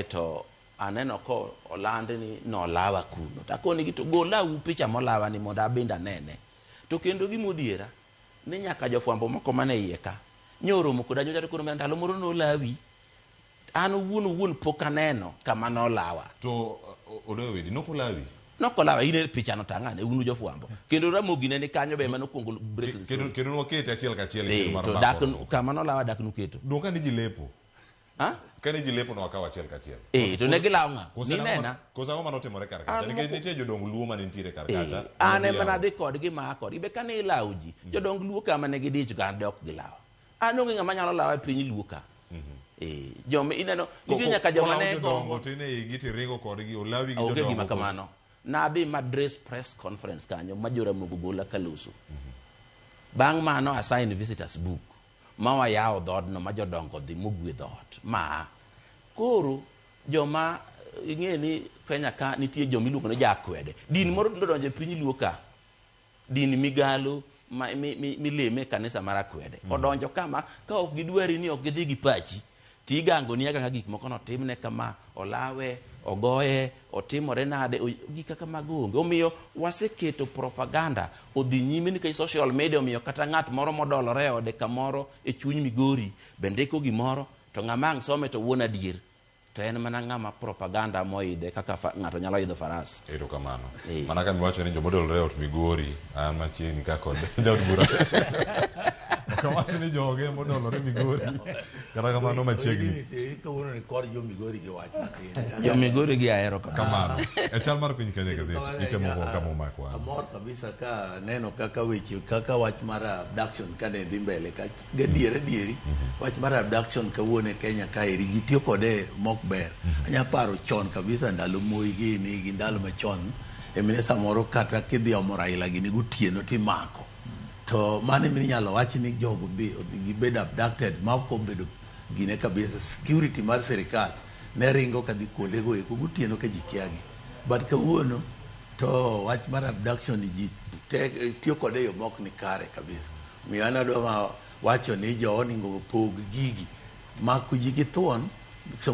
To aneno ko oland ni nolawa kuno. To akonigi to golau picha molawa ni mondo abende anene. To kendo gima odhiera ni nyaka jofwambo moko mane iye ka nyoromo koda nyocha to koro ndalo moro nolawi. An owuon owuon pok aneno kama nolawa. To Odoyo Widi, nokolawi? Nokolawa, in e picha no tang'ane, unu jofwambo. Kendo Ramogi ne ni kanyo be ema nokwongo break the story. Kendo nwakete achiel kachiel e to dak kama nolawa dak nuketo. Dong kane ji lepo. Ha? Kane ji lepo nwakawo achiel kachiel. Eh, to ne gilawo ng'a? Ninena. Koso ang'o manotimore kar kacha? Nikech nitie jodong Luo mane nitiere kar kacha. An ema nadhi kodgi ma kodgi. Be kane ilawo ji, jodong Luo kama ne gidich ga dok gilawa. An onge ng'ama nyalo lawa e piny Luo ka. Eh, joma ineno, nitie nyaka joma ne gombo. To ine igi to iringo kodgi, olawi gi Onge jodongo. gima kamano. Nadhi ma dress press conference kanyo ma Joramogi ogola kaloso. Bang' mano a sign visitors book ma wayawo dhoodno ma jodongo odhi mogwedho ot ma koro joma ing'e ni Kenya ka nitie joma iluongo ni jakwede. Din moro nodonjo e piny Luo ka. Din migalo ma, mi, mi, mileme e kanisa mar akwede. Odonjo kama ka ok gidwari ni ok gidhi gi pachi tigangoni aganga gik moko notimne kama, olawe, ogoye, otimore nade, gik kaka mago onge. Omiyo waseketo propaganda odhi nyime nikech social media omiyo kata ng'at moro modolore e ode kamoro e chuny Migori be ndiko gimoro to ng'ama ang' some to wuon adier. To en mana ng'ama propaganda moidhe kaka ng'ato nyalo idho faras. Erokamano. Mana kama iwacho ni joma odolore e ot Migori, an machiegni ka kod jaod bura. Ok awach ni joge modolore Migori. Kata kamano machiegni. Kawuono ni kor jo Migori gi wach matin. Jo Migori gi ahero kabisa. Kamano. E chal mar piny Kenya gazet, itemo go kama omakwa. Amor kabisa ka neno kaka weche kaka wach mar abduction kane dhi mbele ka Gadier adieri, wach mar abduction kawuono e Kenya kaeri ji tiyo kode mok ber. Anya paro chon kabisa ndalo Moi gini gi ndalo machon emine samoro kata kidhi omo Raila gini gotieno timako. To mano emine inyalo wach ni jogo be odhi gibed abducted ma ok obedo gine kabisa. Security mar sirikal ne ringo kadhi kuondego eko gotieno ka ji kia gi. But kawuono to wach mar abduction ni ji tiyo kode e yo mok ni kare kabisa. Omiyo an adwa ma wacho ni jowa oningo opog gigi. Mako ji gi thuon.